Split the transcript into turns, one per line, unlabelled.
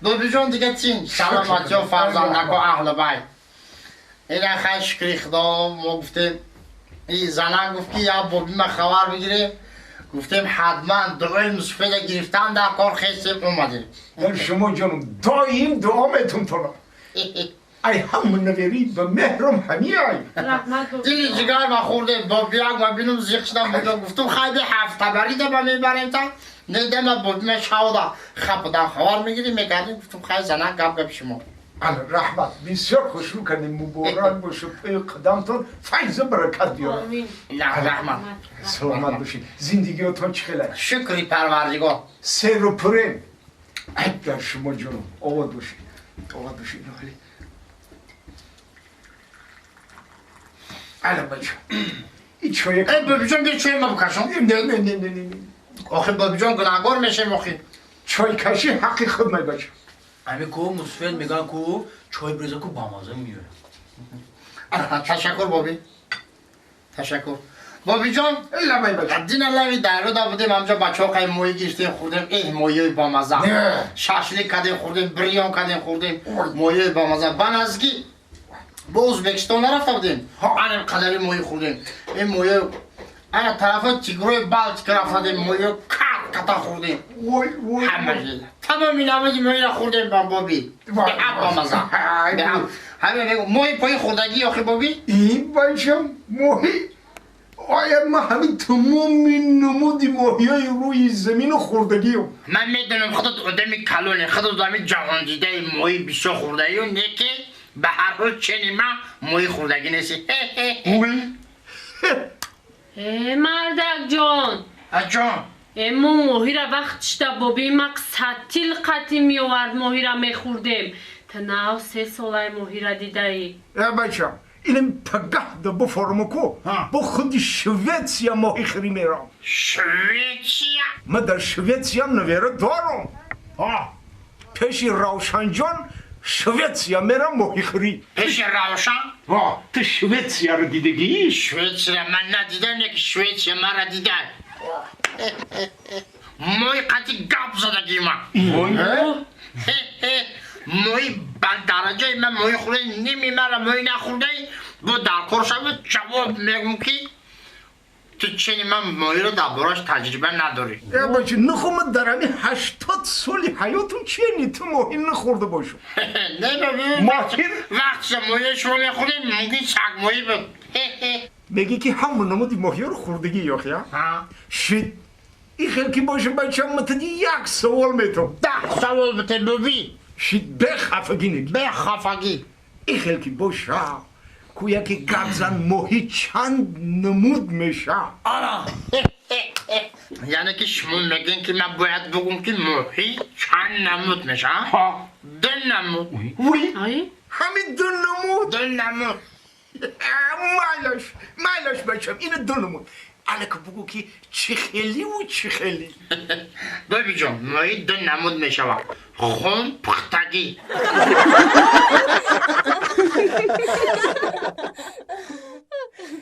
Бобиҷон дига чин саломатиё фарзандако аҳли байт. Ина хай шукри Худо мо гуфтем и занак гуфт ки я боби ма хабар бигирем. Гуфтем ҳатман дуои мусафеда гирифтан дар кор хестем омадем.
Шумо ҷонум доим дуо метун тона. Ай ҳама навери ба меҳрум ҳамиай.
Раҳмат бобиҷон.
Дили ҷигар ма хӯрдем бобияк ма бинум зиқ шудам буҷо гуфтум хай би ҳафтабарида ма мебарем та недема боби ма шавда хападан хабар мегирим мекардем гуфтум хай занак гап гапи шумо.
Ана раҳмат бисёр хушрӯ кардем муборак боша пӯи қадамтон файзу баракат биёрад.
Омин.
Раҳмат.
Саломат бошед. Зиндагиётон чӣ хел аст?
Шукри Парвардигор.
Серу пурем. Ай дар шумо ҷонум обод бошед. Обод бошед. Ала бача. И чой.
Эй бобиҷон бия чой ма бикашам.
Не не не не не.
Охи бобиҷон гунаҳгор мешем охи.
Чойкашӣ ҳаққи худ май бача.
Ами ку мусфед меган ку чой бреза ку бамаза миёяд.
Ташаккур боби. Ташаккур. Бобиҷон
лабай бача.
Дина лави даруда будем ҳамҷо бачаҳо қай моҳӣ гирифтем хӯрдем эҳ моҳиёи бамаза. Шашлик кардем хӯрдем бирён кардем хӯрдем моҳиёи бамаза. Ба наздики бо Ӯзбекистон нарафта будем. Анем қадари моҳӣ хӯрдем. Ин моҳиё ана тарафи Тигрои Балтика рафта будем моҳиё кат ката хӯрдем.
Вой вой.
Ҳама тамоми намози моҳиро хӯрдем ба боби. Беҳад бамаза. Беҳад. Ҳамин мегӯ моҳи пои хӯрдагӣ охи боби?
Ин бачам моҳӣ оя ман ҳамин тамоми намуди моҳиёи рӯи замину хӯрдагиам.
Ман медонам худат одами калоне, худат одами ҷаҳондидаи моҳи бисёр хӯрдагию не ки ба ҳар ҳол чени ман моҳи хӯрдагӣ нести.
Ой.
Э мардакҷон.
Аҷон.
Э мо моҳира вақт шуда боби мак сатил қатӣ меовард моҳира мехӯрдем. Та нав 3 солаи моҳира дидаӣ.
Э бачам, инам пагаҳ да буформу ку бо худи Шветсия моҳихӯрӣ мерам.
Шветсия?
Ман дар Шветсия навера дорам. Пеши Равшанҷон Шветсия мерам моҳихӯрӣ.
Пеши Равшан?
Ту Шветсияро дидагӣ?
Шветсия ман надидам, яки Шветсия мара дидад. Моҳи қатӣ гап задагӣ ман. Моҳи ба дараҷаи ман моҳи хӯрдаи ними мара моҳи нахӯрдаи бо дар кор шавад ҷавоб мегӯм ки ту чени ман моҳиро дар бораш таҷриба надорӣ.
Э бача, нахӯ ман дар ҳамин 80 соли ҳаётум чени ту моҳӣ нахӯрда бошам.
Не баби, вақтша моҳиро шумо мехӯрдем мумкин сагмоҳӣ буд.
Мегӣ ки ҳама намуди моҳиёро хӯрдагӣ ёхи, а? Шит. Ин хел ки боша бача, ман тади як савол метавам.
10 савол бите боби.
Шит бехафагӣ неги.
Бехафагӣ.
Ин хел ки боша, ку яке гап зан моҳӣ чанд намуд меша.
Ана.
Яъне ки шумо мегӯед ки ман бояд бугум ки моҳӣ чанд намуд меша?
Ҳа.
2 намуд.
Вуй.
Ай?
Ҳамин 2 намуд.
2 намуд.
Майлаш, майлаш бачам, ина 2 намуд. Алака бугу ки чӣ хеливу чӣ хели.
Бобиҷон, моҳӣ 2 намуд мешавад. Хун пухтагӣ.